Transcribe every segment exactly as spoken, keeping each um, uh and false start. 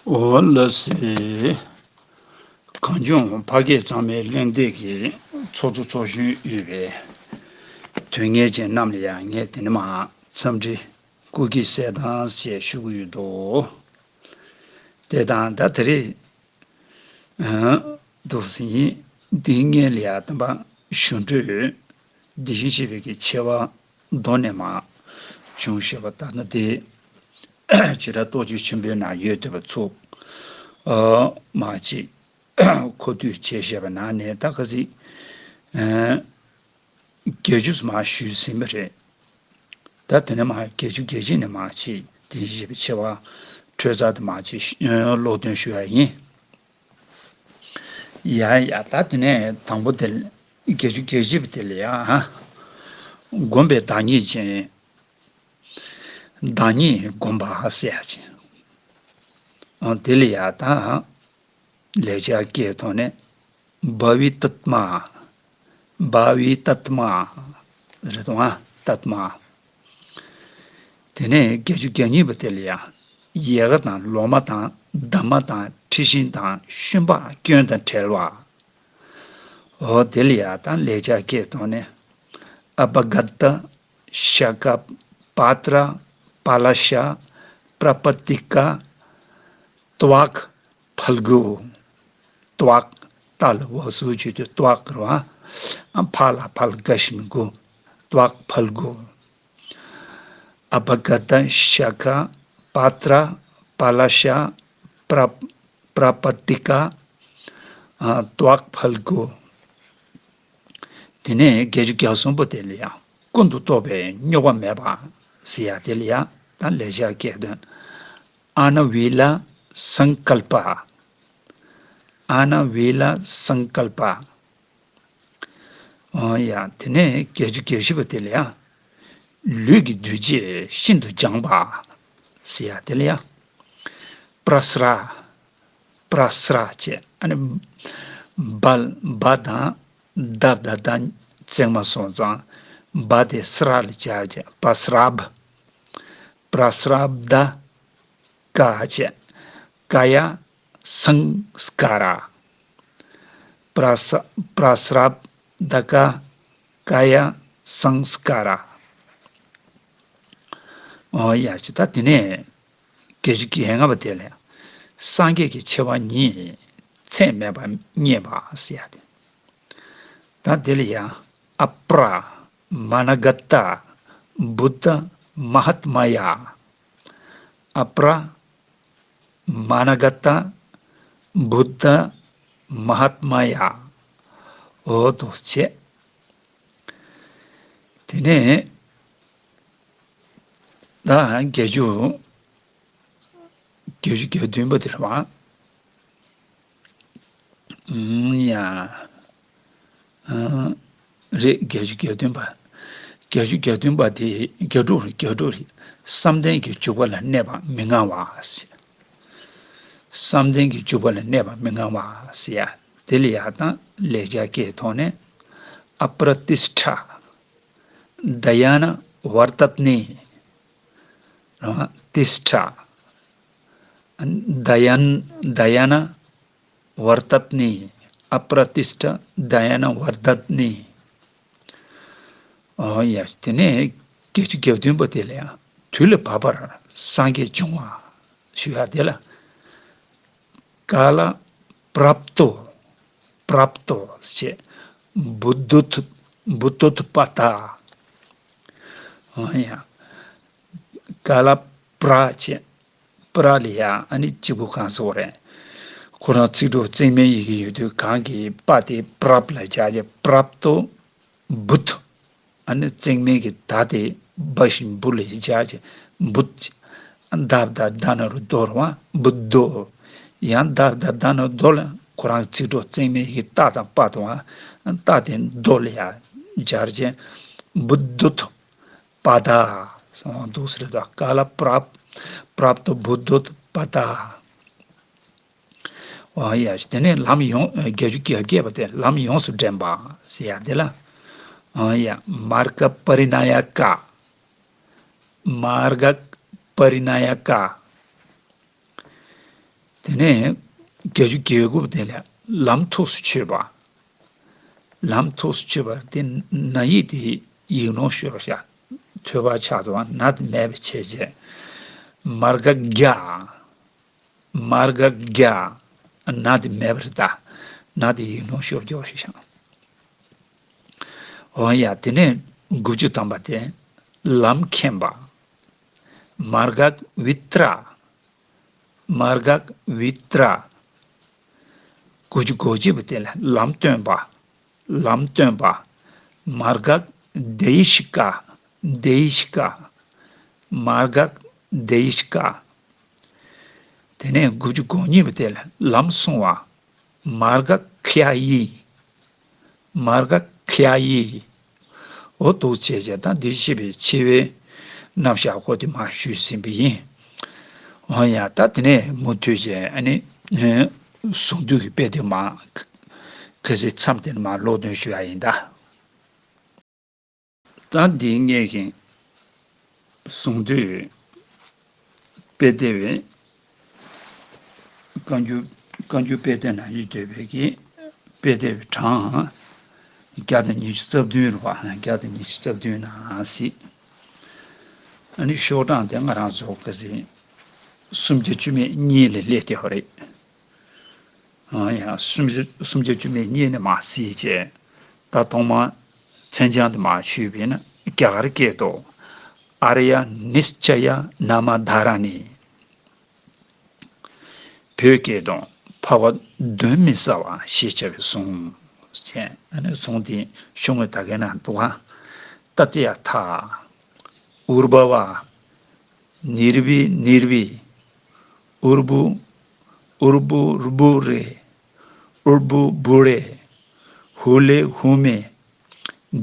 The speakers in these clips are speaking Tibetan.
འོ་ལགས་སེ། གངས་ལྗོངས་ཕ་སྐད་གཙང་མའི་གླེང་སྟེགས་ཀྱི་ཚོགས་གཙོ་ཚོགས་གཞོན་དབུས་པའི་དོན་གཉེར་ཅན་རྣམས་ལ་ཡང་ངས་དེ་ནས་མར་འཚམས་འདྲི་སྐུ་ཁམས་བཟང་དང་ཞེས་ཞུ་གི་ཡོད་དོ། དེ་དང་ད་དེ་རིང་འདུག་ཟིན་འདི་སྔོན་ལ་ཡང་དམ་པ་གཞུང་གྲོས་དེ་བཞིན་གཤེགས་པའི་གི་ཆེ་བ་མདོ་ནས་མར་བྱུང་ཞེས་པ་ལྟར་ན། དེ་བྱེ་བྲག་རྟོགས་བརྗོད་ཆེན་པོའི་ནང་ཡོད་བསྡད་པ་ཚོ་མར་ཅིག་མཁོ་བསྡུས་བྱས་བཞག་པའི་ནང་ནས། ད་ག་ཟིག་བརྒྱད་ཅུ་མར་ཞུས་ཟིན་པ་རེད། ད་དེ་ནས་མར་བརྒྱད་ཅུ་གྱ་གཅིག་ནས་མར་ཅིག་དེ་བཞིན་གཤེགས་པའི་ཆེ་བ་འཕྲོས་ཚར་དེ་མར་ཅིག་ཀློག་འདོན་ཞུ་ཡ་ཡིན། ཡ་ཡ། ད་དེ་ནས་དང་པོ་དེ་ལ། བརྒྱད་ཅུ་གྱ་གཅིག་པ་དེ་ལ་ཡ། བསྒོམས་པའི་བདག་ཉིད་ཅན། བདག་ཉིད་བསྒོམ་པ་ཟེར་ཡ་ཅིག་ཨ། དེ་ལ་ཡ་ད་ལེགས་སྦྱར་སྐད་ཐོག་ནས་བྷ་བི་ཏད་མ། བྷ་བི་ཏད་མ་རེད་དོ། ཨ། ཏད་མ། དེ་ནས་བརྒྱད་ཅུ་གྱ་གཉིས་པ་དེ་ལ་ཡ། ཡལ་ག་དང་ལོ་མ་དང་འདབ་མ་དང་འཁྲི་ཤིང་དང་ཤུན་པགས་སྐྱོན་དང་བྲལ་བ། འོ་དེ་ལ་ཡ་ད་ལེགས་སྦྱར་སྐད་ཐོག་ནས། ཨ་བྷ་ག་ཏ། ཤ་ཀ། པཱ་ཏྲ། པཱ་ལ་ཤ། པྲ་པ་ཏི་ཀ། ཏྭཾ་ཕལ་གུ། ཏྭཾ། ཏ་ལ་འོག་ཟུར་བརྗོད་དུས་ཏྭཾ་རེད་བ། ཨ། ཕ་ལ་ཕ་ལ་ག་ཞབས་ཀྱུ་གུ། ཏྭཾ་ཕལ་གུ། ཨ་བྷ་ག་ཏ། ཤ་ཀ། པཱ་ཏྲ། པཱ་ལ་ཤ། པྲ། པྲ་པ་ཏི་ཀ། ཨ། ཏྭཾ་ཕལ་གུ། དེ་ནས་བརྒྱད་ཅུ་གྱ་གསུམ་པོ་དེ་ལ་ཡང་ཀུན་ཏུ་རྟོག་པའི་རྙོག་པ་མེད་པ་ཟེར་ཡ་དེ་ལ་ཡང་ད་ལེགས་སྦྱར་སྐད་དོན། ཨ་ན་བྷི་ལ་སངས་ཀལ་པ། ཨ་ན་བྷི་ལ་སངས་ཀལ་པ། འོ་ཡ། དེ་ནས་བརྒྱད་ཅུ་གྱ་བཞི་པ་དེ་ལ་ཡང་ལུས་ཀྱི་འདུ་བྱེད་ཤིན་ཏུ་སྦྱངས་པ་ཟེར་ཡ་དེ་ལ་ཡང་པྲ་སྲ། པྲ་སྲ་བྱས། ཨ་ནི་བ། བ་དང་ད་བཏགས་ད་བརྩེགས་མ་སོང་ཙང་བ་དེ་སྲ་ལ་སྦྱར་བྱས། པྲ་སྲབ། པྲ་སྲབ་ད། ཀ་བྱས། ཀ་ཡ་སངས་ཀ་ར། པྲ་ས། པྲ་སྲབ་ད་ཀ། ཀ་ཡ་སངས་ཀ་ར། འོ་ཡ། ཅི། ད་དེ་ནས་བརྒྱད་ཅུ་གྱ་ལྔ་པ་དེ་ལ་སངས་རྒྱས་ཀྱི་ཆེ་བ་ཉིད་ཚད་མེད་པ་བརྙེས་པ་ཟེར་ཡ་དེ། ད་དེ་ལ་ཡ། ཨ་པྲ་མ་ན་ག་ཏ་བུདྡྷ་མ་ཧཏ་མ་ཡ། ཨ་པྲ་མ་ན་ག་ཏ་བུདྡྷ་མ་ཧཏ་མ་ཡ། འོ་དོ་བྱས། དེ་ནས་ད་བརྒྱད་ཅུ། བརྒྱད་ཅུ་གྱ་བདུན་པ་དེ་རེད་བ། ཨུམ། ཡ། ཨ། རེད། བརྒྱད་ཅུ་གྱ་བདུན་པ། བརྒྱད་ཅུ་གྱ་བདུན་པ་དེ་རྒྱ་ཕྲུག་རེད། རྒྱ་ཕྲུག་རེད། བསམ་གཏན་གྱི་འཇུག་པ་ལ་གནས་པ་མི་མངའ་བ་ཟེར། བསམ་གཏན་གྱི་འཇུག་པ་ལ་གནས་པ་མི་མངའ་བ་ཟེར་ཡ་དེ་ལ་ཡ་ད་ལེགས་སྦྱར་སྐད་ཐོག་ནས་ཨ་པྲ་ཏིཥྛ། དྱ་ན་ཝར་ཏ་ནི། རང་། ཏིཥྛ། དྱ་ན། དྱ་ན་ཝར་ཏ་ནི། ཨ་པྲ་ཏིཥྛ་དྱ་ན་ཝར་ཏ་ནི། འོ་ཡ། དེ་ནས་བརྒྱད་ཅུ་གྱ་བདུན་པ་དེ་ལ་ཡང་དུས་ལ་བབ་པར་སངས་རྒྱས་འབྱུང་བ་ཞུ་ཡ་དེ་ལ། ཀ་ལ་པྲབ་ཏོ། པྲབ་ཏོ་ཞེས། བུདྡྷུད། བུདྡྷུད་པ་ཏ། འོ་ཡ། ཀ་ལ་པྲ་བྱས། པྲ་ལ་ཡ་ཨ་ནི་གཅིག་པུ་གང་ཟེར་རེད། ཁོ་རང་ཚིག་གྲོགས་བརྩེགས་མའི་ཡི་གེ་ཡོད་དུས་གང་གི་པ་དེ་པྲབ་ལ་སྦྱར་བྱས། པྲབ་ཏོ་བུད། ཨ་ནི་བརྩེགས་མའི་གི་ད་དེ་བ་ཞབས་ཀྱུ་བུ་ལ་སྦྱར་བྱས། བུད། ད་བཏགས་ད་ན་རོ་དོ་རེད་བ། བུདྡྷོ། ཡང་ད་བཏགས་ད་ན་རོ་དོ་ལ་ཁོ་རང་ཚིག་གྲོགས་བརྩེགས་མའི་གི་ཏ་དང་པ་དང་བ། ཏ་དེ་དོ་ལ་ཡ་སྦྱར་བྱས། བུདྡྷུད་པ་ཏ། སོང་འདུག་ཟེར་དོ། ཀ་ལ་པྲབ། པྲབ་ཏོ་བུདྡྷུད་པ་ཏ། འོ་ཡ། དེ་ནས་ལམ་ཡོངས། བརྒྱད་ཅུ་གྱ་བརྒྱད་པ་དེ་ལམ་ཡོངས་སུ་འདྲེན་པ་ཟེར་ཡ་དེ་ལ། འོ་ཡ། མརྒ་པ་རི་ཎ་ཡ་ཀ། མརྒ་པ་རི་ཎ་ཡ་ཀ། དེ་ནས་བརྒྱད་ཅུ་གྱ་དགུ་པ་དེ་ལ་ལམ་ཐུགས་སུ་ཆུད་པ། ལམ་ཐུགས་སུ་ཆུད་པ་དེ་ན་ཡིག་དེ་ཡིག་ནོར་ཤོར་བ་ཤ་ཐོས་པ་ཆགས་འདུག་བ། ན་དེ་མེད་པའི་ཆེད་བྱས། མར་ག་རྒྱ། མར་ག་རྒྱ། ན་དེ་མེད་པར་ད། ན་དེ་ཡིག་ནོར་ཤོར་རྒྱུ་ཞིག་ཤག་འོ་ཡ། དེ་ནས་དགུ་བཅུ་ཐམ་པ་དེ་ལམ་མཁྱེན་པ། མར་ག་བི་ཏྲ། མར་ག་བི་ཏྲ། དགུ་བཅུ་གོ་གཅིག་པ་དེ་ལ་ལམ་སྟོན་པ། ལམ་སྟོན་པ། མར་ག་དེ་ཤི་ཀ། དེ་ཤི་ཀ། མར་ག་དེ་ཤི་ཀ། དེ་ནས་དགུ་བཅུ་གོ་གཉིས་པ་དེ་ལ་ལམ་སྲུང་བ། མར་ག་ཁྱ་ཡི། མར་ག་ཁྱ་ཡི། འོ་འདུག་བྱས་བྱས་ད་འདི་ཤེས་པའི་ཆེ་བའི་རྣམ་གཞག་ཁོ་དེ་མ་ཞུས་ཟིན་པ་ཡིན། འོ་ཡ། ད་དེ་ནས་མུ་མཐུད་བྱས་ཨ་ནི་གཟུངས་བསྡུས་ཀྱི་དཔེ་དེ་མ་ག་ཚོད་མཚམས་དེ་ནས་མ་ཀློག་འདོན་ཞུ་ཡ་ཡིན་ད། ད་འདི་སྔས་ཀྱི་གཟུངས་བསྡུས་དཔེ་དེབ་བཀའ་འགྱུར། བཀའ་འགྱུར་དཔེ་དེབ་ནང་ཡོད་བསྡད་པའི་གི་དཔེ་དེབ་གྲངས་བརྒྱ་དང་ཉི་ཤུ་རྩ་བདུན་རེད་བ། བརྒྱ་དང་ཉི་ཤུ་རྩ་བདུན་ནང་གཟིགས། ཨ་ནི་ཤོག་གྲངས་དེ་ང་རང་ཚོ་ག་ཚོད་སུམ་བརྒྱ་བཅུ་མེད་གཉིས་ལ་སླེབས་བསྡད་ཡོད་རེད། ཨ་ཡ། སུམ་བརྒྱ་སུམ་བརྒྱ་བཅུ་མེད་གཉིས་ནས་མར་གཟིགས་བྱས། ད་ཐོག་མར་མཚན་བྱང་དེ་མར་ཞུས་པས་ན། རྒྱ་གར་སྐད་དུ། ཨཱརྱ་ནིཤ་ཅ་ཡ་ནཱ་མ་དྷཱ་ར་ཎི། བོད་སྐད་དུ། འཕགས་པ་གདོན་མི་ཟ་བ་ཞེས་བྱ་བའི་གཟུངས་བྱས། ཨ་ནི་གཟུངས་དེ་ཤོག་ངོས་ད་གའི་ནང་འདུག་ག། ཏ་ཏྱ་ཐཱ། ཨུརྦ་བ། ནིརྦི་ནིརྦི། ཨུརྦུ། ཨུརྦུ་རྦུ་རེ། ཨུརྦུ་བུ་རེ། ཧུ་ལེ་ཧུ་མེ།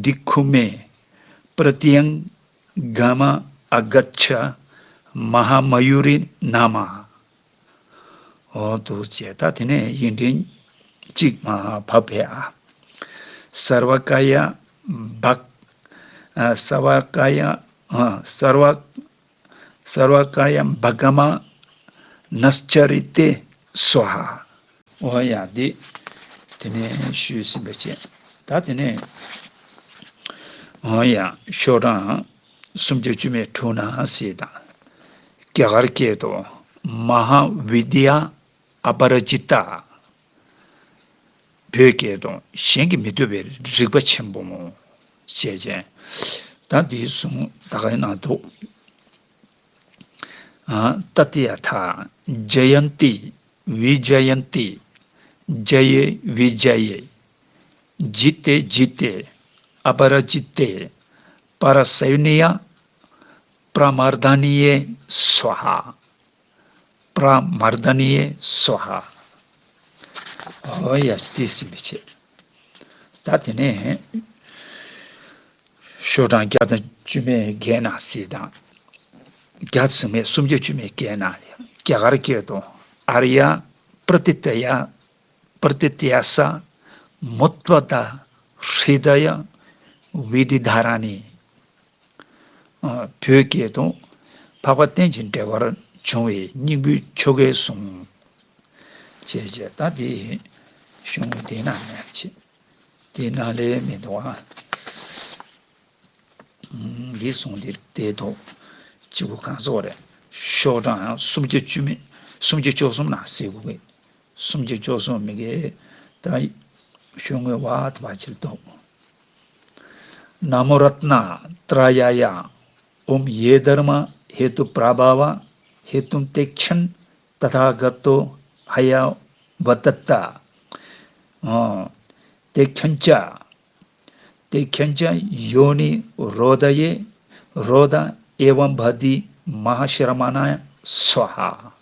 དི་ཁུ་མེ། པྲ་ཏྱང་ག་མ་ཨ་ག་ཆ། མ་ཧཱ་མ་ཡུ་རི་ན་མ། འོ་འདུག་བྱས། ད་དེ་ནས་ཡིག་ཕྲེང་གཅིག་མར་ཕབ་པས་ཨ། སརྦ་ཀ་ཡ་བག་ཨ་སརྦ་ཀ་ཡ་ཨ་སརྦ་སརྦ་ཀ་ཡ་བག་མ་ནསྐྱ་རི་ཏེ་སྭཱ་ཧཱ། འོ་ཡ། འདི་དེ་ནས་ཞུས་ཟིན་པ་བྱས། ད་དེ་ནས་འོ་ཡ། ཤོག་གྲངས་སུམ་བརྒྱ་བཅུ་མེད་དྲུག་ནང་གཟིགས་དང་། རྒྱ་གར་སྐད་དུ། མ་ཧཱ་བི་དྱ་ཨ་པ་ར་ཇི་ཏ། བོད་སྐད་དུ། གཞན་གྱིས་མི་ཐུབ་པའི་རིག་པ་ཆེན་པོ་མོ། ཞེས་བྱས། ད་འདིའི་གཟུངས་ད་ག་ཡིན་ན་འདུག་ཨ། ཏ་ཏྱ་ཐཱ། ཇ་ཡན་ཏི། བི་ཇ་ཡན་ཏི། ཇ་ཡེ་བི་ཇ་ཡེ། ཇི་ཏེ་ཇི་ཏེ། ཨ་པ་ར་ཇི་ཏེ། པ་ར་སེ་ཝ་ནི་ཡ། པྲ་མརྡ་ནི་ཡེ་སྭཱ་ཧཱ། པྲ་མརྡ་ནི་ཡེ་སྭཱ་ཧཱ། འོ་ཡ། དེ་ཟིན་པའི་ཆེད། ད་དེ་ནས་ཤོག་གྲངས་བརྒྱ་དང་བཅུ་མེད་བརྒྱད་ནང་གཟིགས་དང་། བརྒྱ་ཟིན་མེད་སུམ་བརྒྱ་བཅུ་མེད་བརྒྱད་ནང་ལ། རྒྱ་གར་སྐད་དུ། ཨཱརྱ་པྲ་ཏི་ཏ་ཡ། པྲ་ཏི་ཏ་ཡ་ས། མུད་པ་ད་ཧྲི་ད་ཡ་བི་དྷི་དྷཱ་ར་ཎི། ཨ། བོད་སྐད་དུ། འཕགས་པ་རྟེན་ཅིང་འབྲེལ་བར་འབྱུང་བའི་སྙིང་པོའི་ཆོ་གའི་གཟུངས། ཅེས་བྱས། ད་དེ་ཤོག་ངོས་དེ་ནང་ནས་བྱེད། དེ་ནང་ལས་མི་འདུག་ཨ། འདི་གཟུངས་དེ་དེ་འདུག་གཅིག་པུ་གང་ཟེར་རེད། ཤོག་གྲངས་སུམ་བརྒྱ་བཅུ་མེད། སུམ་བརྒྱ་བཅུ་གསུམ་ནང་གཟིགས་དགོས་གི། སུམ་བརྒྱ་བཅུ་གསུམ་མི་དགེ། ད་ཤོག་ངོས་བ་དེ་བ་ཕྱིར་འདུག་ན་མོ་རཏྣ་ཏྲ་ཡ་ཡ། ཨོཾ་ཡེ་དྷརྨ་ཧེ་ཏུ་པྲ་བྷ་ཝ་ཧེ་ཏུ་ཏེ་ཁྱན་ཏ་ཐཱ་ག་ཏོ་ཧ་ཡ་བ་ཏ་ཏ། ཨོ། ཏེ་ཁྱན་ཙ། ཏེ་ཁྱན་ཙ་ཡོ་ནི་རོ་དྷ་ཡེ་རོ་དྷ་ཨེ་བམ་བ་དྷི་མ་ཧཱ་ཤྲ་མ་ཎ་ཡ་སྭཱ་ཧཱ།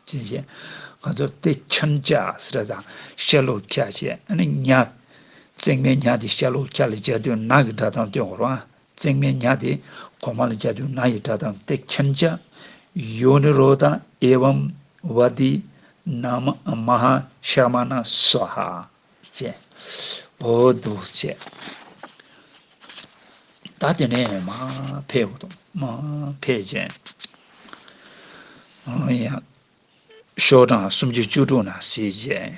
ཅེས་བྱས། ང་ཚོ་ཏེ་ཁྱན་ཙ་ཟེར་དང་ཤ་ལོག་ཁྱ་བྱས། ཨ་ནི་ཉ། བརྩེགས་མའི་ཉ་དེ་ཤ་ལོག་ཁྱ་ལ་སྦྱར་དུས་ན་གི་སྒྲ་གདངས་སྟོན་དགོས་རེད་བ། བརྩེགས་མའི་ཉ་དེ་གོང་མ་ལ་སྦྱར་དུས་ན་ཡི་སྒྲ་གདངས། ཏེ་ཁྱན་ཙ་ཡོ་ནི་རོ་དྷ་ཨེ་བམ་བ་དྷི་ན་མ་མ་ཧཱ་ཤྲ་མ་ཎ་སྭཱ་ཧཱ། ཅེས། འོ་འདུག་ཅེས། ད་དེ་ནས་མར་ཕེབས་དང་མར་ཕེབས་བྱས། ཨ་ཡ། ཤོག་གྲངས་སུམ་ཅུ་བཅུ་དྲུག་ནང་གཟིགས་བྱས།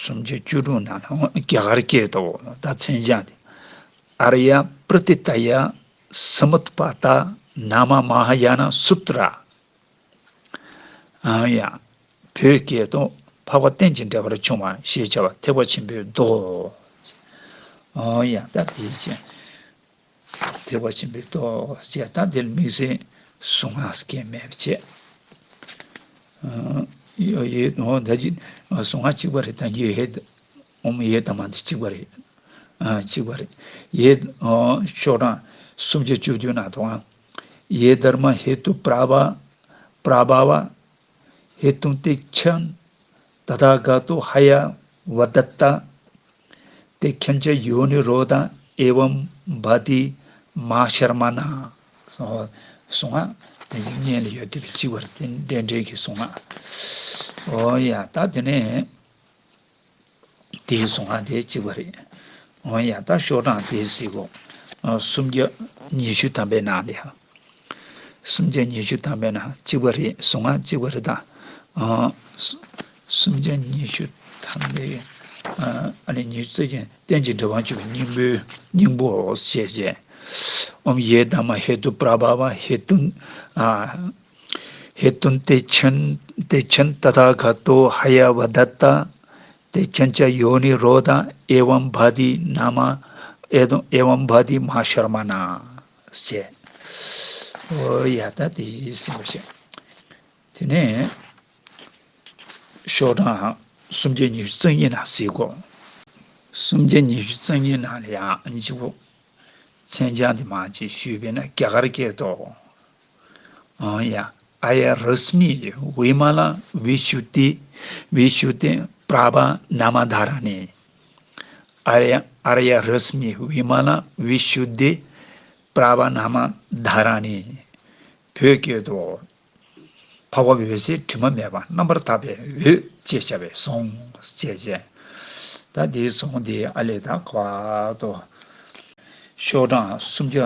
སུམ་ཅུ་བཅུ་དྲུག་ནང་ལ་རྒྱ་གར་སྐད་དུ་ད་མཚན་བྱང་དེ། ཨཱརྱ་པྲ་ཏི་ཏྱ་སྨུཏ་པ་ཏ་ནཱ་མ་མ་ཧཱ་ཡ་ན་སུ་ཏྲ། ཨང་ཡ། བོད་སྐད་དུ་འཕགས་པ་རྟེན་ཅིང་འབྲེལ་བར་འབྱུང་བ་ཞེས་བྱ་བ་ཐེག་པ་ཆེན་པོའི་མདོ། ཨང་ཡ། ད་དེའི་ཕྱིར་ཐེག་པ་ཆེན་པོའི་མདོ་ཞེས། ད་འདིར་དམིགས་བསལ་གཟུངས་སྔགས་སྐད་མེད་པ་བྱས། ཡེ་ཨོ་ད་ཅི་གཟུངས་སྔགས་གཅིག་པ་རེད། ད་ཡེ་ཧེ་ཨོཾ་ཡེ་དྷརྨཱ་འདི་གཅིག་པ་རེད། ཨ་གཅིག་པ་རེད། ཡེ་ཨོ་ཤོག་གྲངས་སུམ་ཅུ་བཅུ་བདུན་ནང་དུའང་། ये धर्महेतुप्राभा- प्राभावा हेतुं ते क्षं तथागतो ह्यवदत्ता ते क्षं च यो निरोधा एवं भाति मा शर्मणा། སོང་ང་། དེ་ཉིད་ལ་ཡོད་དེ་གཅིག་པར་དེ་འདྲ་འདྲ་གི་སོང་ང་། ཨོ་ཡ། ད་དེ་ནས་དེའི་སོང་ང་དེ་གཅིག་པ་རེད། ཨོ་ཡ། ད་ཤོག་གྲངས་དེ་གཟིགས་གོ། ཨ་སུམ་བརྒྱ་ཉི་ཤུ་ཐམ་པའི་ནང་ལ་ཡ། སུམ་བརྒྱ་ཉི་ཤུ་ཐམ་པའི་ནང་གཅིག་པ་རེད། སོང་ང་གཅིག་པ་རེད་ད། ཨ་སུམ་བརྒྱ་ཉི་ཤུ་ཐམ་པའི། ཨ་ཨ་ནི་ཉི་ཤུ་རྩ་བརྒྱད་རྟེན་ཅིང་འབྲེལ་བར་འབྱུང་བའི་སྙིང་པོའི་སྙིང་པོ་ཞེས་བྱས། ཨོཾ་ཡེ་དྷརྨ་ཧེ་ཏུ་པྲ་བྷ་བ་ཧེ་ཏུ། ཨ་ཧེ་ཏུན་ཏེ་ཆན་ཏེ་ཆན་ཏ་ཐཱ་ག་ཏོ་ཧ་ཡ་བ་དད་ཏ། ཏེ་ཆན་ཙ་ཡོ་ནི་རོ་དྷ་ཨེ་བམ་བྷ་ཏི་ནཱ་མ་ཨེ་དུ་ཨེ་བམ་བྷ་ཏི་མ་ཤར་མ་ན་ཞེས། ཨོ་ཡ། ད་དེ་ཟིན་པ་བྱས། དེ་ནས་ཤོག་གྲངས་སུམ་བརྒྱ་ཉི་ཤུ་རྩ་གཉིས་ནང་གཟིགས་གོ། སུམ་བརྒྱ་ཉི་ཤུ་རྩ་གཉིས་ནང་ལ་ཡང་ཨ་ནི་གཅིག་པོ། མཚན་བྱང་དེ་མར་ཅིག་ཞུས་པས་ན་རྒྱ་གར་སྐད་དུ། ཨང་ཡ། आर्यरश्मि विमल विशुद्धि विशुद्धि प्रभा नाम धरणी। आर्य आर्यरश्मि विमल विशुद्धि प्रभा नाम धरणी། བོད་སྐད་དུ། འཕགས་པ་འོད་ཟེར་དྲི་མ་མེད་པ་རྣམ་པར་དག་པའི་འོད་ཅེས་བྱ་བའི་གཟུངས་ཅེས་བྱས། ད་དེའི་གཟུངས་དེ་ཨ་ལས་ད་ག་བ་དོ། ཤོག་གྲངས་སུམ་བརྒྱ།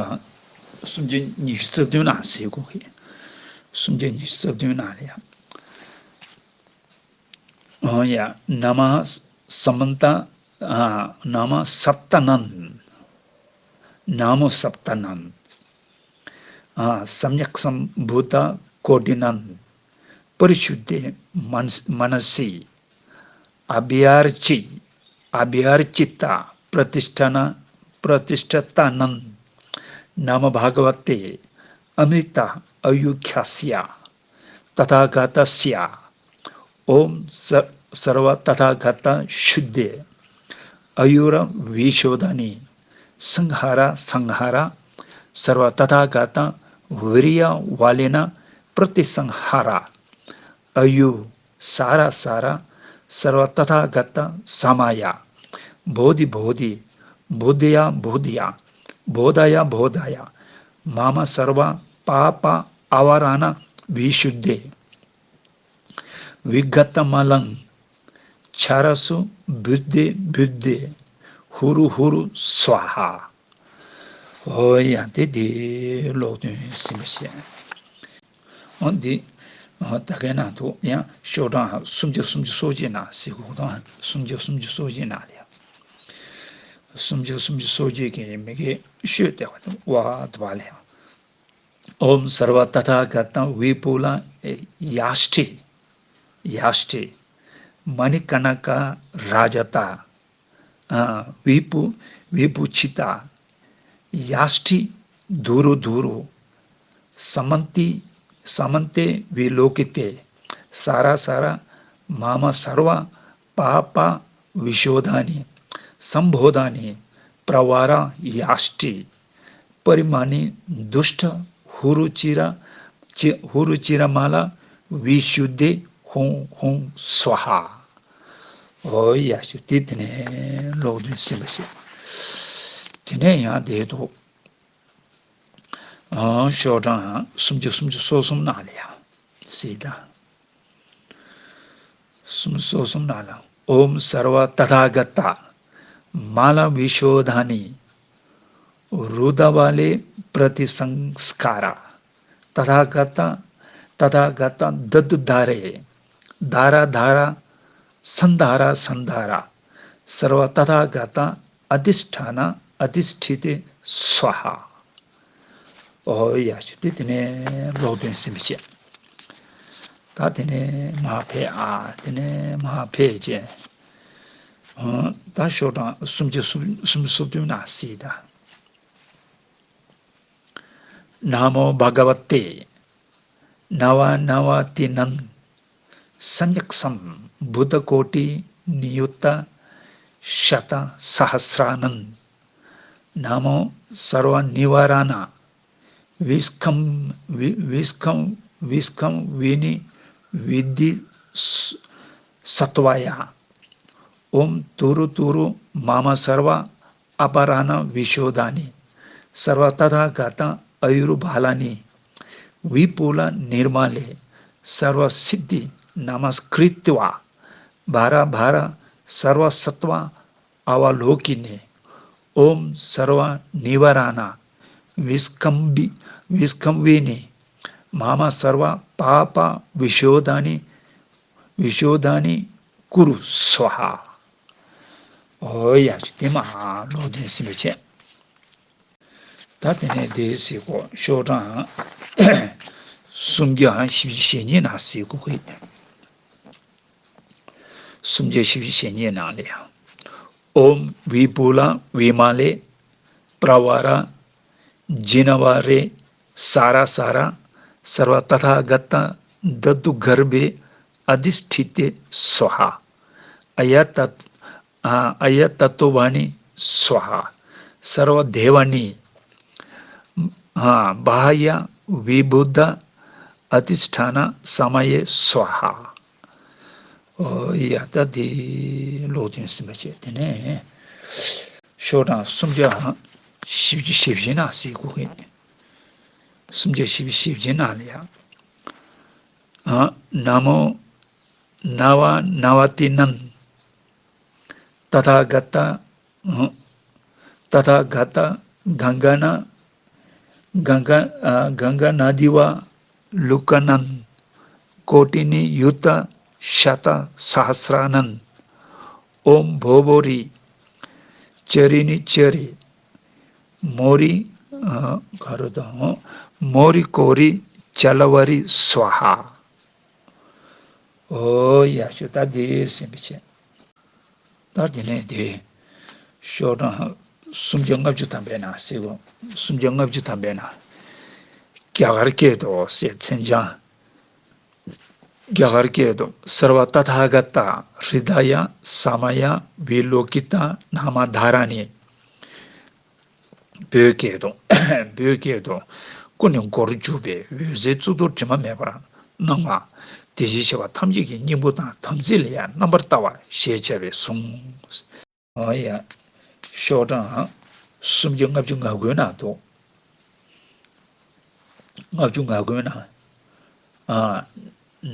སུམ་བརྒྱ་ཉི་ཤུ་རྩ་བདུན་ནང་གཟིགས་དགོས་ཀྱི། སུམ་བརྒྱ་ཉི་ཤུ་རྩ་བདུན་ནང་ལ་ཡང་། ཨོ་ཡ། नमः समन्त नमः सत्तानंत नमो सत्तानंत। ཨ་सम्यक्सम्बुद्धकोटीनां परिशुद्धे मनसि अभ्यर्चि अभ्यर्चिता प्रतिष्ठान प्रतिष्ठतानं नमो भगवते अमृत आयुख्यास्य तथागतस्य। ओम सर्व तथागत शुद्धे आयुर विशोधनी संहार संहार सर्व तथागत वीर्यवालेन प्रतिसंहार आयु सारा सारा सर्व तथागत समाया बोधि बोधि बोधया बोधया बोधया बोधया मम सर्व पाप आवरण विशुद्धे विगतमलं क्षरसु बुद्धे बुद्धे हुरु हुरु स्वाहा। ཨོ་ཡ། དེ་དེ་ཀློག་དོན་ཟིན་པ་བྱས། ཨོ་འདི་ད་གའི་ནང་དུ་ཡང་ཤོག་གྲངས་སུམ་བརྒྱ་སུམ་ཅུ་སོ་གཅིག་ནང་གཟིགས་དགོས་དང་། སུམ་བརྒྱ་སུམ་ཅུ་སོ་གཅིག་ནང་ལ་ཡང་། སུམ་བརྒྱ་སུམ་ཅུ་སོ་གཅིག་གི་མི་དགེ་ཤོད་དེ་བ་དེ་བ་དེ་བ་ལ་ཡང་། ओम सर्व तथागतं विपुलं यष्टि यष्टि मणिकणकरजतं विपु विपुचितं यष्टि दूरं दूरं समन्ति समन्ते विलोकिते सारा सारा मम सर्व पाप विशोधनी संबोधनी प्रवरा यष्टि परिमाणि दुष्ट हुरुचिर चि- हुरुचिरमाला विशुद्धे हुं हुं स्वाहा। ཨོ་ཡ་ཞུ་དེ་དེ་ནས་ཀློག་དོན་ཟིན་པ་ཞིག་དེ་ནས་ཡང་དེ་དུ། ཨང་ཤོག་གྲངས་སུམ་བརྒྱ་སུམ་ཅུ་སོ་གསུམ་ནང་ལ་ཡང་གཟིགས་དང་། སུམ་སོ་གསུམ་ནང་ལ། ओम सर्व तथागत माला विशोधनी रुद्रवाले प्रतिसंस्कार तथागत तथागतं दद्दुद्धारे। धारा धारा सन्धारा सन्धारा। सर्वतथागतं अधिष्ठानं अधिष्ठिते स्वाहा। ཨོ་ཡ་ཞུ་དེ་དེ་ནས་ཀློག་འདོན་ཟིན་པ་བྱས། ད་དེ་ནས་མར་ཕེབས་ཨ། དེ་ནས་མར་ཕེབས་བྱས། ཨ། ད་ཤོག་གྲངས་སུམ་ཅུ་སོ་སུམ་ཅུ་སོ་བདུན་ན་གཟིགས་དང་། नमो भगवते नवानवातिनं सम्यक्सम्बुद्धकोटिनियुत्तशतसहस्रानं। नमो सर्वनिवारणाय विष्कं वि- विष्कं विष्कम्भिनी विद्धिसत्त्वाय। ॐ तुरु तुरु मम सर्व अपराधविशोधनाय सर्वतथागतं आयुर्बलानि विपुलनिर्मले सर्वसिद्धिं नमस्कृत्वा भर भर सर्वसत्त्व अवलोकिने। ॐ सर्वनिवारणाय विष्कम्भि- विष्कम्भिनी मम सर्वपापविशोधनानि विशोधनानि कुरु स्वाहा། ཨོ་ཡ། དེ་མར་ཀློག་འདོན་ཟིན་པ་བྱས། ད་དེ་ནས་དེའི་གཟིགས་སྐོར་ཤོག་གྲངས་སུམ་བརྒྱ་བཞི་བཅུ་ཞེ་གཉིས་ནང་གཟིགས་དགོས་ཀྱི། སུམ་བརྒྱ་བཞི་བཅུ་ཞེ་གཉིས་ནང་ལ་ཡང་། ཨོཾ་བི་པུ་ལ་བི་མ་ལེ་པྲ་བ་ར་ཇི་ན་ཝ་རེ་སཱ་ར་སཱ་ར་སརྦ་ཏ་ཐཱ་ག་ཏ་དྷཱ་ཏུ་གརྦྷེ་ཨ་དྷི་ཥྛི་ཏེ་སྭཱ་ཧཱ། ཨ་ཡ་ཏ- ཨ- ཨ་ཡ་ཏ་ཏོ་བྷ་ནི་སྭཱ་ཧཱ། སརྦ་དེ་ཝ་ནི་ཨ་བྷཱ་ཡ་བི་བུདྡྷ་ཨ་དྷི་ཥྛ་ན་ས་མ་ཡེ་སྭཱ་ཧཱ། ཨོ་ཡ། ད་དེ་ཀློག་འདོན་ཟིན་པ་བྱས། དེ་ནས་ཤོག་གྲངས་སུམ་བརྒྱ་བཞི་བཅུ་ཞེ་བཞི་ནང་གཟིགས་དགོས་ཀྱི། སུམ་བརྒྱ་བཞི་བཅུ་ཞེ་བཞི་ནང་ལ་ཡང་། ཨ། ན་མོ་ནཝ་ནཝ་ཏི་ནཾ་ཏ་ཐཱ་ག་ཏ- ཏ་ཐཱ་ག་ཏ་ག་ག་ན- ག་ག- ཨ། ག་ག་ན་དྷི་ཝ་ལུ་ཀ་ནཾ་ཀོ་ཊི་ནི་ཡུད་ད་ཤ་ཏ་སཱ་ཧ་སྲ་ནཾ། ཨོཾ་བྷོ་བྷོ་རི་ཅ་རི་ནི་ཅ་རི་མོ་རི- ཨ། ག་རེ་དང་། མོ་རི་ཀོ་རི་ཅ་ལ་ཝ་རི་སྭཱ་ཧཱ། ཨོ་ཡ། ཤོག་ད་དེ་ཟིན་པ་བྱས། ད་དེ་ནས་དེ་ཤོག་གྲངས་སུམ་བརྒྱ་ལྔ་བཅུ་ཐམ་པའི་ནང་གཟིགས་དགོས། སུམ་བརྒྱ་ལྔ་བཅུ་ཐམ་པའི་ནང་། རྒྱ་གར་སྐད་དུ་ཟེར་མཚན་བྱང་། རྒྱ་གར་སྐད་དུ། སརྦ་ཏ་ཐཱ་ག་ཏ་ཧྲི་ད་ཡ་ས་མ་ཡ་བི་ལོ་ཀི་ཏ་ན་མ་དྷཱ་ར་ཎི། བོད་སྐད་དུ། བོད་སྐད་དུ། ཀུན་ནས་སྒོར་གྱུར་པའི་འོད་ཟེར་གཙུག་ཏོར་དྲི་མ་མེད་པར་སྣང་བ། དེ་བཞིན་གཤེགས་པ་ཐམས་ཅད་ཀྱི་སྙིང་པོ་དང་དམ་ཚིག་ལ་ཡང་རྣམ་པར་ལྟ་བ་ཞེས་བྱ་བའི་གཟུངས། ཨོ་ཡ། ཤོག་གྲངས་སུམ་བརྒྱ་ལྔ་བཅུ་ང་དགུའི་ནང་དུ། ལྔ་བཅུ་ང་དགུའི་ནང་། ཨ།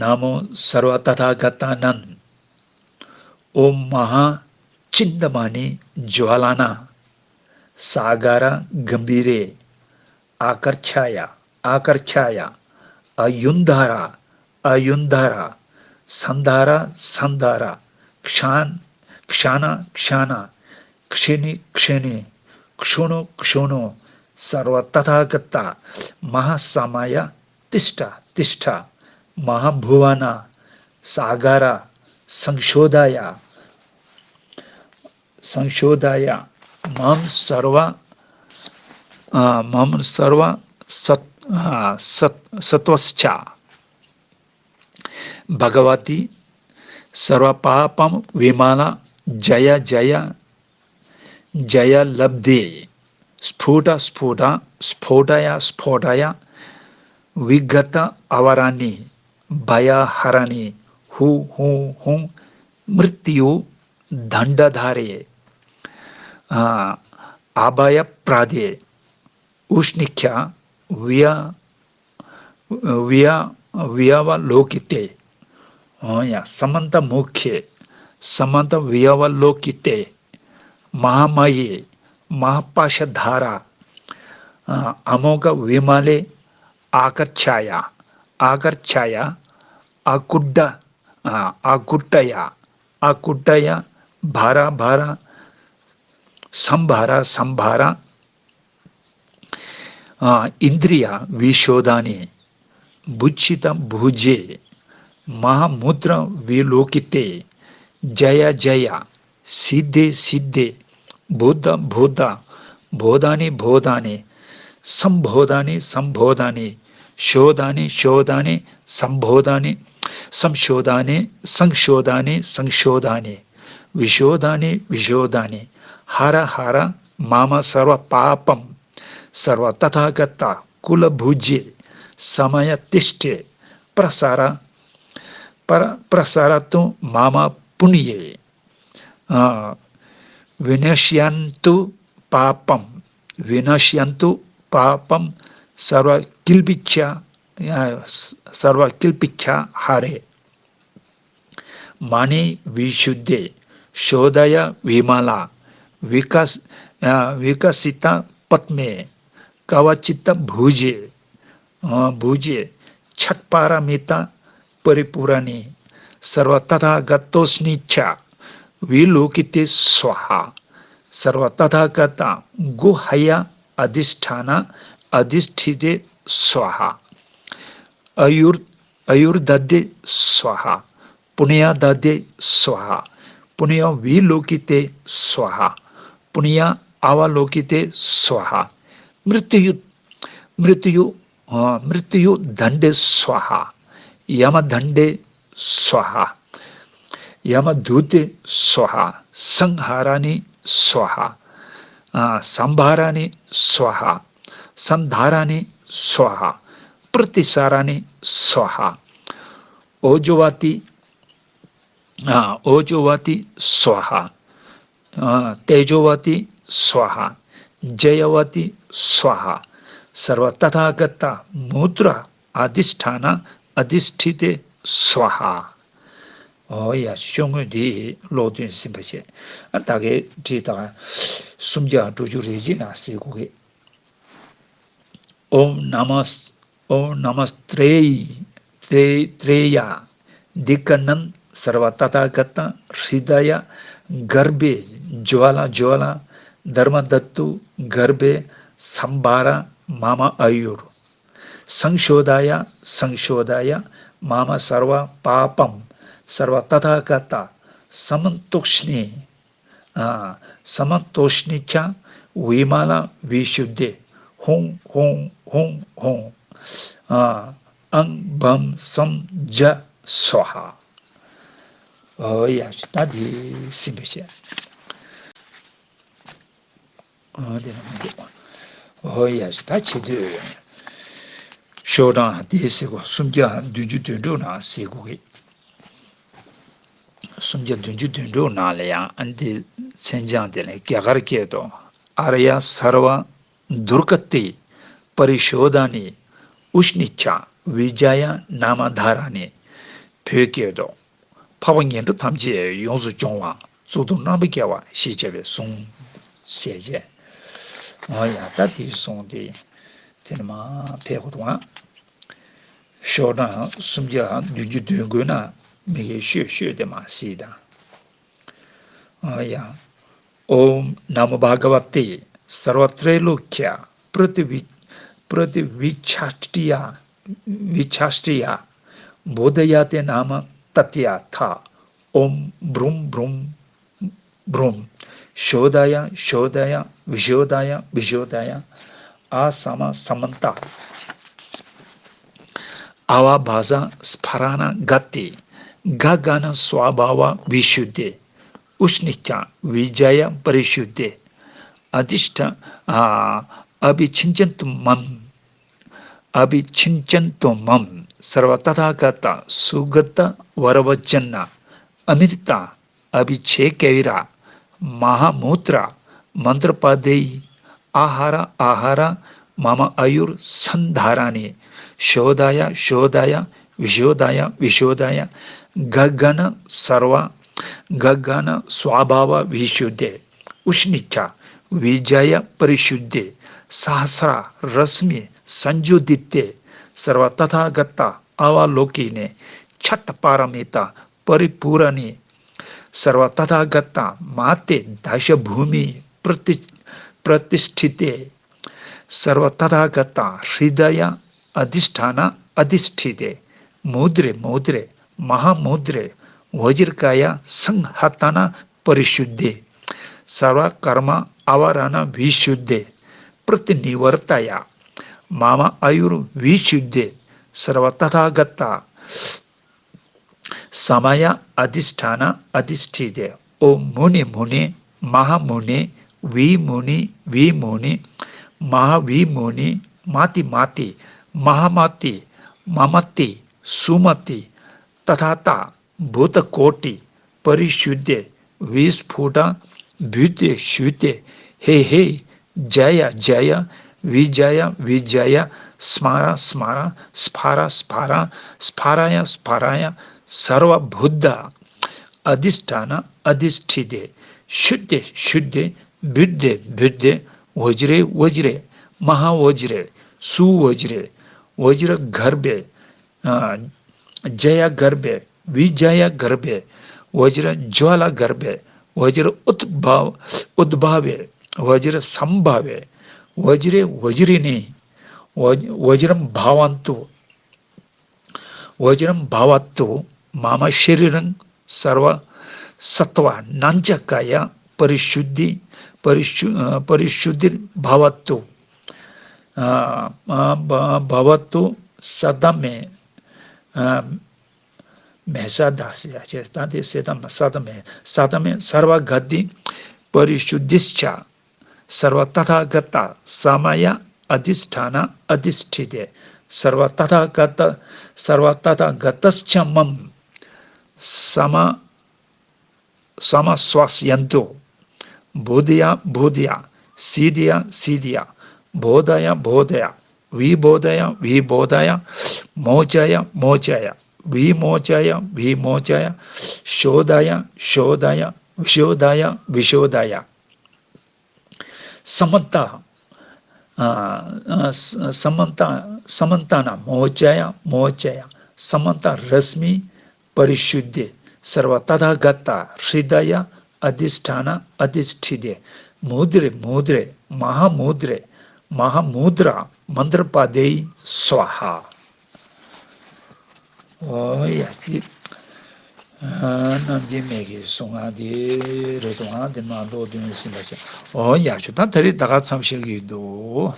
ན་མོ་སརྦ་ཏ་ཐཱ་ག་ཏ་ནཾ། ཨོཾ་མ་ཧཱ་ཅིན་ཏ་མ་ནི་ཇྭ་ལ་ན་སཱ་ག་ར་གམ་བྷི་རེ་ཨཱ་ཀརྵ་ཡ་ཨཱ་ཀརྵ་ཡ་ཨ་ཡུན་དྷ་ར་ཨ་ཡུན་དྷ་ར་སན་དྷ་ར་སན་དྷ་ར་ཥྛ་ཥྛ་ཥྛ་ཥྛི་ཥྛི་ཥྛོ་ཥྛོ། སརྦ་ཏ་ཐཱ་ག་ཏ་མ་ཧཱ་ས་མ་ཡ་ཏིཥྛ་ཏིཥྛ། མ་ཧཱ་བྷུ་ཝ་ན་སཱ་ག་ར་སཾ་ཤོ་དྷ་ཡ་སཾ་ཤོ་དྷ་ཡ་མཾ་སརྦ། ཨ། མཾ་སརྦ་སཏ- ཨ། སཏ- སཏྭ་ཥྛ། བྷ་ག་བ་ཏི། སརྦ་པཱ་པཾ་བི་མ་ལ་ཇ་ཡ་ཇ་ཡ་ཇ་ཡ་ལབ་དྷེ། སྥུ་ཊ་སྥུ་ཊ་སྤོ་ཊ་ཡ་སྤོ་ཊ་ཡ། བི་ག་ཏ་ཨ་བ་ར་ཎི་བྷ་ཡ་ཧ་ར་ཎི་ཧུ་ཧུ་ཧུ་མྲྀ་ཏྱུ་དཎྜ་དྷ་རེ། ཨ། ཨ་བྷ་ཡ་པྲ་དེ། ཨུཥྛི་ཁྱ་བྷི་ཡ་བྷི་ཡ་བྷི་ཡ་ཝ་ལོ་ཀི་ཏེ། ཨོ་ཡ། ས་མནྟ་མུ་ཁེ་ས་མནྟ་བྷི་ཡ་ཝ་ལོ་ཀི་ཏེ། མ་ཧཱ་མ་ཧེ་མ་ཧཱ་པཱ་ཤ་དྷ་ར། ཨ། ཨ་མོ་གྷ་བི་མ་ལེ་ཨཱ་ཀརྵ་ཡ་ आगच्छाय, आकुड्ड, आ, आकुड्डय, आकुड्डय, भार, भार, सम्भार, सम्भार, आ, इन्द्रिय, विशोधानि, भुज्यित, भुजे, महामुद्र, विलोकिते, जय, जय, सिद्धे, सिद्धे, बोध, बोध, बोधानि, बोधानि, सम्बोधानि, सम्बोधानि, शोधानि, शोधानि, सम्बोधानि, संशोधानि, संशोधानि, संशोधानि, विशोधानि, विशोधानि, हर, हर, मम सर्व पापं, सर्व तथागत कुलभुजे, समय तिष्ठे, प्रसर, प्र-, प्रसरतु मम पुण्ये। आ, विनश्यन्तु पापं, विनश्यन्तु पापं सर्वकिल्बिष्य, आ, सर्वकिल्बिष्य हरे। मणि विशुद्धे, शोधय विमला, विकस-, आ, विकसित पद्मे, कवचित भुजे, अ, भुजे, षट्पारमिता परिपूरणे, सर्वतथागतोष्णिच विलोकिते स्वाहा। सर्वतथागत गुह्य अधिष्ठान अधिष्ठिते स्वाहा। अयुर्-, अयुर्दधे स्वाहा। पुण्यदधे स्वाहा। पुण्यविलोकिते स्वाहा। पुण्य अवलोकिते स्वाहा। मृत्यु, मृत्यु, अ, मृत्युदण्डे स्वाहा। यमदण्डे स्वाहा। यमदूते स्वाहा। संहाराणि स्वाहा। अ, संभाराणि स्वाहा। संधाराणि स्वाहा। प्रतिसाराणि स्वाहा। ओजोवती, आ, ओजोवती स्वाहा। आ, तेजोवती स्वाहा। जयवती स्वाहा। सर्वतथागत मुद्रा अधिष्ठान अधिष्ठिते स्वाहा। ཨོ་ཡ། ཤོག་ངོས་འདི་ཀློག་འདོན་ཟིན་པ་བྱས། ཨ་ད་གའི་བྲིས་དང་སུམ་བརྒྱ་དྲུག་ཅུ་རེ་གཅིག་ནང་གཟིགས་དགོས་གི། ཨོཾ་ནམ་ཨོཾ་नमस्त्रेय् त्रे- त्रेय्या दिक्कन्नं सर्वतथागतं हृदयगर्भे ज्वल ज्वल धर्मधत्तु गर्भे सम्भर मम आयुर् संशोधाय संशोधाय मम सर्व पापं सर्व तथागत समन्तोष्णि आ, समन्तोष्णिच विमल विशुद्धे हुं हुं हुं हुं। आ, अं बं सं ज स्वाहा। ཨོ་ཡ། ད་དེ་ཟིན་པ་བྱས། ཨ་དེ་ལ་མ་འདུག་ཨོ་ཡ། ད་བྱེད་དུས་ཤོག་གྲངས་དེ་ཟེར་གོ་སུམ་བརྒྱ་བདུན་ཅུ་དོན་དྲུག་ནང་ཟེར་གོ་གི། སུམ་བརྒྱ་བདུན་ཅུ་དོན་དྲུག་ནང་ལ་ཡང་ཨ་འདི་མཚན་བྱང་དེ་ལ་རྒྱ་གར་སྐད་དུ། आर्या सर्व दुर्गते परिशोधने उष्णिच विजय नाम धारणे། བོད་སྐད་དུ། འཕགས་པ་ངན་འགྲོ་ཐམས་ཅད་ཡོངས་སུ་སྦྱོང་བ་གཙུག་ཏོར་རྣམ་པར་རྒྱལ་བ་ཞེས་བྱ་བའི་གཟུངས། ཞེས་བྱས། ཨོ་ཡ། ད་དེའི་གཟུངས་དེ་དེ་ནི་མ་ཕེབས་དགོས་འདུག་ཨ། ཤོག་གྲངས་སུམ་བརྒྱ་བདུན་ཅུ་དོན་དགུ་ན་མི་དགེ་ཤོད་ཤོད་དེ་མ་སྲིད་དང་། ཨོ་ཡ། ॐ नमो भगवते सर्वत्रैलोक्य प्रतिवि- प्रतिविच्छाष्ट्या विच्छाष्ट्या बोधयते नाम तथ्यथा। ॐ ब्रूं ब्रूं ब्रूं शोधाय शोधाय विशोधाय विशोधाय आ सम समन्त अवभास स्फारण गते गगन स्वभाव विशुद्धे उष्णिच विजय परिशुद्धे अधिष्ठ आ, अभिषिञ्चतु मम अभिषिञ्चतु मम सर्व तथागत सुगत वरवचन अमृत अभिषेकैरा महामूत्र मन्त्रपदैः आहार आहार मम आयुर्सन्धारणे शोधाय शोधाय विशोधाय विशोधाय गगन सर्व गगन स्वभाव विशुद्धे उष्णिच विजय परिशुद्धे सहस्र रश्मि संजोदिते सर्व तथागत अवलोकिने छठपारमिता परिपूरणे सर्वतथागता माते दशभूमि प्रति प्रतिष्ठिते सर्वतथागता हृदय अधिष्ठान अधिष्ठिते मुद्रे मुद्रे महामुद्रे वज्रकाय संहतन परिशुद्धे सर्वकर्म आवरण विशुद्धे प्रतिनिवर्तया मम आयुर्विशुद्धे सर्वतथागता समय अधिष्ठान अधिष्ठिते। ॐ मुनि मुनि महामुनि विमुनि विमुनि महाविमुनि मति मति महामति ममति सुमति तथाता भूतकोटि परिशुद्धे विस्फुट बुद्धे शुद्धे हे हे जय जय विजय विजय स्मर स्मर स्फर स्फर स्फराय स्फराय सर्वबुद्ध अधिष्ठान अधिष्ठिते शुद्धे शुद्धे बुद्धे बुद्धे वज्रे वज्रे महावज्रे सुवज्रे वज्रगर्भे जयगर्भे विजयगर्भे वज्रज्वालागर्भे वज्र उद्भव उद्भवे वज्र संभवे वज्रे वज्रिणी वज्रं भवन्तु वज्रं भवतु मम शरीरं सर्व सत्त्वानाञ्च काय परिशुद्धि परिशु परिशुद्धिर्भवतु भवतु सदा मे मे सदा सदा मे सर्वगति परिशुद्धिश्च सर्वतथागता समय अधिष्ठान अधिष्ठिते सर्वतथागत सर्वतथागतश्च मम सम समस्वस्यन्तु बोधया बोधया सीधया सीधया बोधय बोधय विबोधय विबोधय मोचय मोचय विमोचय विमोचय शोधय शोधय विशोधय विशोधय समन्ता समन्ता समन्तानां मोचय मोचय समन्ता रश्मि परिशुद्धे सर्वतथागता हृदय अधिष्ठान अधिष्ठिते मुद्रे मुद्रे महामुद्रे महामुद्रा मन्त्रपदे स्वाहा। ཨོ་ཡ་ཅི། རྣམ་རྒྱལ་མེས་ཀྱི་གསུང་ང་དེ་རེད་དོ། ཨ་དེ་མ་མདོ་དོན་ཟིན་པ་བྱས། ཨོ་ཡ་ཆུ་ད་ད་རེས་ད་ག་མཚམས་བཞག་གི་འདུག